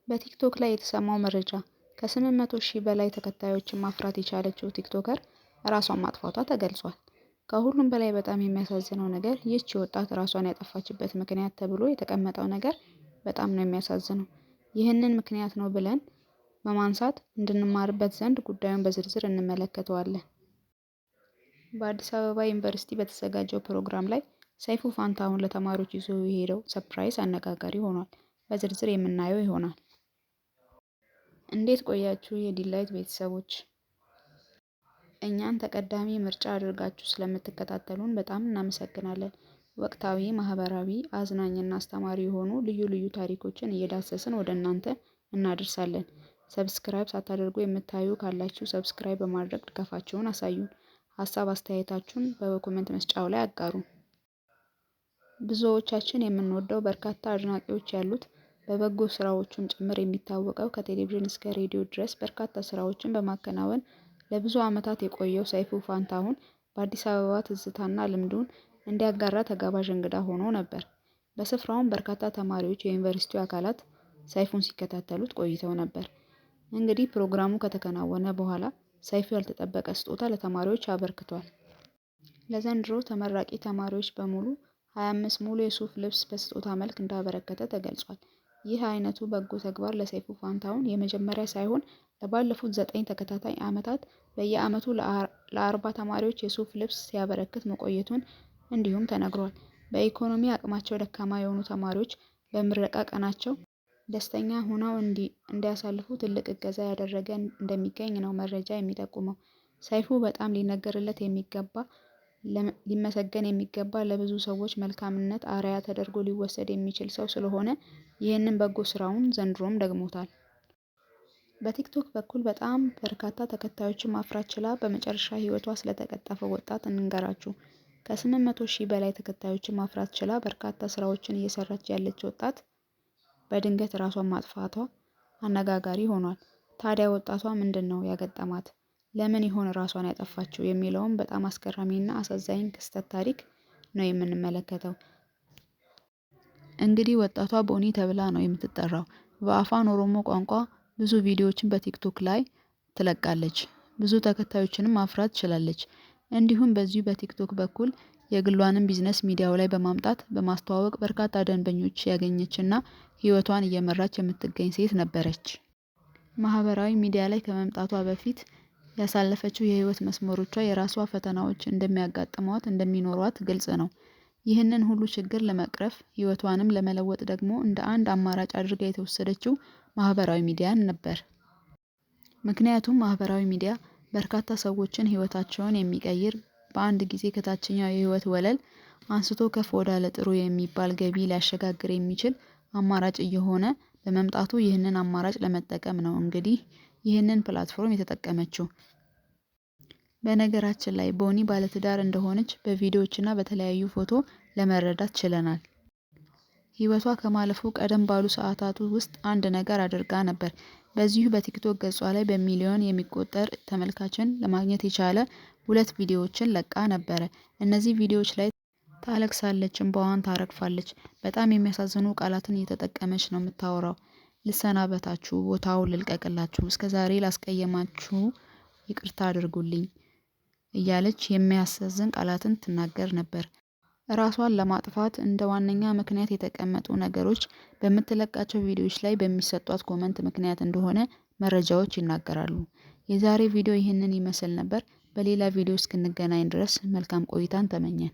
በቲክቶክ ላይ የተሰማው መረጃ ከ800 ሺህ በላይ ተከታዮችን ማፍራት የቻለችው ቲክቶከር ራሷን ማጥፋቷ ተገልጿል። ከሁሉም በላይ በጣም የሚያሳዝነው ነገር ይህች ወጣት ራሷን ያጠፋችበት ምክንያት ተብሎ የተቀመጠው ነገር በጣም ነው የሚያሳዝነው። ይህንን ምክንያት ነው ብለን በማንሳት እንድንማርበት ዘንድ ጉዳዩን በዝርዝር እንመለከተዋለን። በአዲስ አበባ ዩኒቨርሲቲ በተዘጋጀው ፕሮግራም ላይ ሰይፉ ፋንታሁን ለተማሪዎች ይዞ የሄደው surprise አነጋጋሪ ሆኗል። በዝርዝር የምናየው ይሆናል። እንዴት ቆያችሁ የዲላይት ቤተሰቦች? እኛን ተቀዳሚ ምርጫ አድርጋችሁ ስለምትከታተሉን በጣም እናመሰግናለን። ወቅታዊ፣ ማህበራዊ፣ አዝናኝና አስተማሪ የሆኑ ልዩ ልዩ ታሪኮችን እየዳሰስን ወደ እናንተ እናደርሳለን። Subscribe ሳታደርጉ የምታዩ ካላችሁ subscribe በማድረግ ድጋፋችሁን አሳዩን። ሀሳብ አስተያየታችሁን በ comment መስጫው ላይ አጋሩ። ብዙዎቻችን የምንወደው በርካታ አድናቂዎች ያሉት በበጎ ስራዎቹም ጭምር የሚታወቀው ከቴሌቪዥን እስከ ሬዲዮ ድረስ በርካታ ስራዎችን በማከናወን ለብዙ ዓመታት የቆየው ሰይፉ ፋንታሁን በአዲስ አበባ ትዝታና ልምዱን እንዲያጋራ ተጋባዥ እንግዳ ሆኖ ነበር። በስፍራውም በርካታ ተማሪዎች፣ የዩኒቨርሲቲው አካላት ሰይፉን ሲከታተሉት ቆይተው ነበር። እንግዲህ ፕሮግራሙ ከተከናወነ በኋላ ሰይፉ ያልተጠበቀ ስጦታ ለተማሪዎች አበርክቷል። ለዘንድሮ ተመራቂ ተማሪዎች በሙሉ 25 ሙሉ የሱፍ ልብስ በስጦታ መልክ እንዳበረከተ ተገልጿል። ይህ አይነቱ በጎ ተግባር ለሰይፉ ፋንታሁን የመጀመሪያ ሳይሆን ለባለፉት 9 ተከታታይ ዓመታት በየዓመቱ ለ40 ተማሪዎች የሱፍ ልብስ ሲያበረክት መቆየቱን እንዲሁም ተነግሯል። በኢኮኖሚ አቅማቸው ደካማ የሆኑ ተማሪዎች በምረቃ ቀናቸው ደስተኛ ሆነው እንዲያሳልፉ ትልቅ እገዛ ያደረገ እንደሚገኝ ነው መረጃ የሚጠቁመው። ሰይፉ በጣም ሊነገርለት የሚገባ ሊመሰገን የሚገባ ለብዙ ሰዎች መልካምነት አርአያ ተደርጎ ሊወሰድ የሚችል ሰው ስለሆነ ይህንን በጎ ስራውን ዘንድሮም ደግሞታል። በቲክቶክ በኩል በጣም በርካታ ተከታዮችን ማፍራት ችላ በመጨረሻ ህይወቷ ስለተቀጠፈው ወጣት እንንገራችሁ። ከ800 ሺህ በላይ ተከታዮችን ማፍራት ችላ በርካታ ስራዎችን እየሰራች ያለች ወጣት በድንገት ራሷን ማጥፋቷ አነጋጋሪ ሆኗል። ታዲያ ወጣቷ ምንድን ነው ያገጠማት? ለምን ይሆን ራሷን ያጠፋችው? የሚለውም በጣም አስገራሚና አሳዛኝ ክስተት ታሪክ ነው የምንመለከተው። እንግዲህ ወጣቷ ቦኒ ተብላ ነው የምትጠራው። በአፋን ኦሮሞ ቋንቋ ብዙ ቪዲዮዎችን በቲክቶክ ላይ ትለቃለች። ብዙ ተከታዮችንም ማፍራት ችላለች። እንዲሁም በዚሁ በቲክቶክ በኩል የግሏንም ቢዝነስ ሚዲያው ላይ በማምጣት በማስተዋወቅ በርካታ ደንበኞች ያገኘችና ህይወቷን እየመራች የምትገኝ ሴት ነበረች። ማህበራዊ ሚዲያ ላይ ከመምጣቷ በፊት ያሳለፈችው የህይወት መስመሮቿ የራሷ ፈተናዎች እንደሚያጋጥሟት እንደሚኖሯት ግልጽ ነው። ይህንን ሁሉ ችግር ለመቅረፍ ህይወቷንም ለመለወጥ ደግሞ እንደ አንድ አማራጭ አድርጋ የተወሰደችው ማህበራዊ ሚዲያን ነበር። ምክንያቱም ማህበራዊ ሚዲያ በርካታ ሰዎችን ህይወታቸውን የሚቀይር በአንድ ጊዜ ከታችኛው የህይወት ወለል አንስቶ ከፍ ወዳለ ጥሩ የሚባል ገቢ ሊያሸጋግር የሚችል አማራጭ እየሆነ በመምጣቱ ይህንን አማራጭ ለመጠቀም ነው እንግዲህ ይህንን platform የተጠቀመችው። በነገራችን ላይ ቦኒ ባለትዳር እንደሆነች በቪዲዮዎችና በተለያዩ ፎቶ ለመረዳት ችለናል። ህይወቷ ከማለፉ ቀደም ባሉ ሰዓታት ውስጥ አንድ ነገር አድርጋ ነበር። በዚሁ በቲክቶክ ገጿ ላይ በሚሊዮን የሚቆጠር ተመልካችን ለማግኘት የቻለ ሁለት ቪዲዮዎችን ለቃ ነበረ። እነዚህ ቪዲዮዎች ላይ ታለቅሳለች፣ እንባዋን ታረግፋለች። በጣም የሚያሳዝኑ ቃላትን እየተጠቀመች ነው የምታወራው። ልሰናበታችሁ፣ ቦታውን ልልቀቅላችሁ፣ እስከዛሬ ላስቀየማችሁ ይቅርታ አድርጉልኝ እያለች የሚያሳዝን ቃላትን ትናገር ነበር። ራሷን ለማጥፋት እንደ ዋነኛ ምክንያት የተቀመጡ ነገሮች በምትለቃቸው ቪዲዮዎች ላይ በሚሰጧት comment ምክንያት እንደሆነ መረጃዎች ይናገራሉ። የዛሬ ቪዲዮ ይህንን ይመስል ነበር። በሌላ ቪዲዮ እስክንገናኝ ድረስ መልካም ቆይታን ተመኘን።